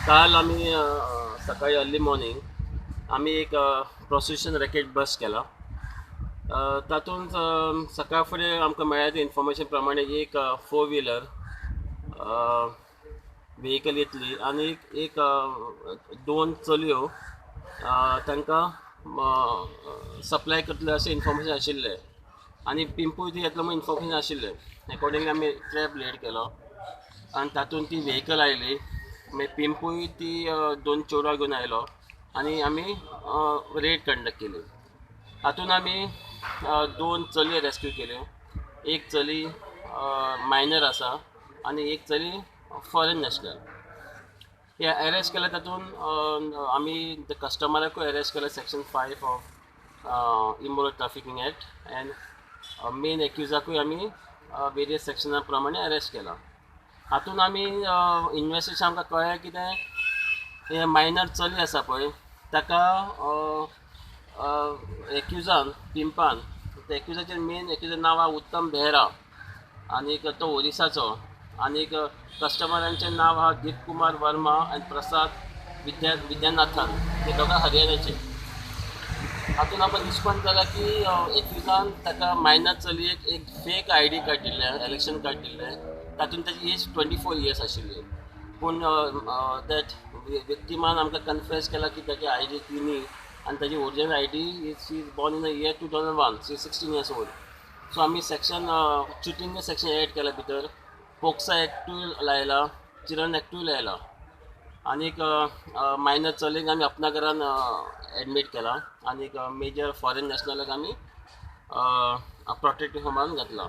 काल आमी सकाळी अर्ली मॉर्निंग आमी एक प्रोस्टिट्यूशन रॅकेट बस्ट केला. तातूंत सकाळ फुडें आमकां मेळ्ळ्या ते इन्फॉर्मेशन प्रमाणे एक फोर व्हिलर व्हेकल येतली आनी एक दोन चलयो तांकां सप्लाय करतले अशें इन्फॉर्मेशन आशिल्लें आनी पिंपूय ती येतलो म्हूण इन्फॉर्मेशन आशिल्लें. एकॉर्डिंगली आमी ट्रॅप लेड केलो आनी तातूंत ती व्हेकल आयली. मागीर पिंपूय ती दोन चेडवां घेवन आयलो आनी आमी रेड कंडक्ट केली. हातूंत आमी दोन चलयो रेस्क्यू केल्यो. एक चली मायनर आसा आनी एक चली फॉरेन नॅशनल. हे अरेस्ट केले. तातूंत आमी कस्टमराकूय अरेस्ट केले section 5 of Immoral Trafficking Act and main एक्युजाकूय आमी वेरियस सेक्शना प्रमाणे अरेस्ट केला. हातूंत आमी इन्वेस्टिगेशन आमकां कळ्ळें कितें, हें मायनर चली आसा पळय, ताका एक्युजान पिंपान, एक्युजाचें मेन एक्युजा नांव आहा उत्तम बेहरा आनीक तो ओरिसाचो, आनीक कस्टमरांचें नांव आहा दीप कुमार वर्मा आनी प्रसाद विद्यानाथन, ते दोगां हरियाणाचे. हातूंत आमकां निश्पन्न जाला की एक्युजान ताका मायनर चलयेक एक फेक आयडी कार्ड दिल्लें, इलेक्शन कार्ड दिल्लें. तातूंत ताची एज 24 इयर्स आशिल्ली, पूण that विक्टिमान आमकां कन्फेस केला की ताची आयडी ती न्ही आनी ताची original ID is she is born in the year 2001, she 16 years old. So आमी सेक्शन चिटींग सेक्शन एड केला भितर, पोक्सो एक्टूय लायला, चिल्ड्रन एक्टूय लायला आनीक मायनर चलयेक आमी अपना घरान एडमीट केला आनीक मेजर फॉरेन नॅशनलाक आमी प्रोटेक्टीव होमान घातला.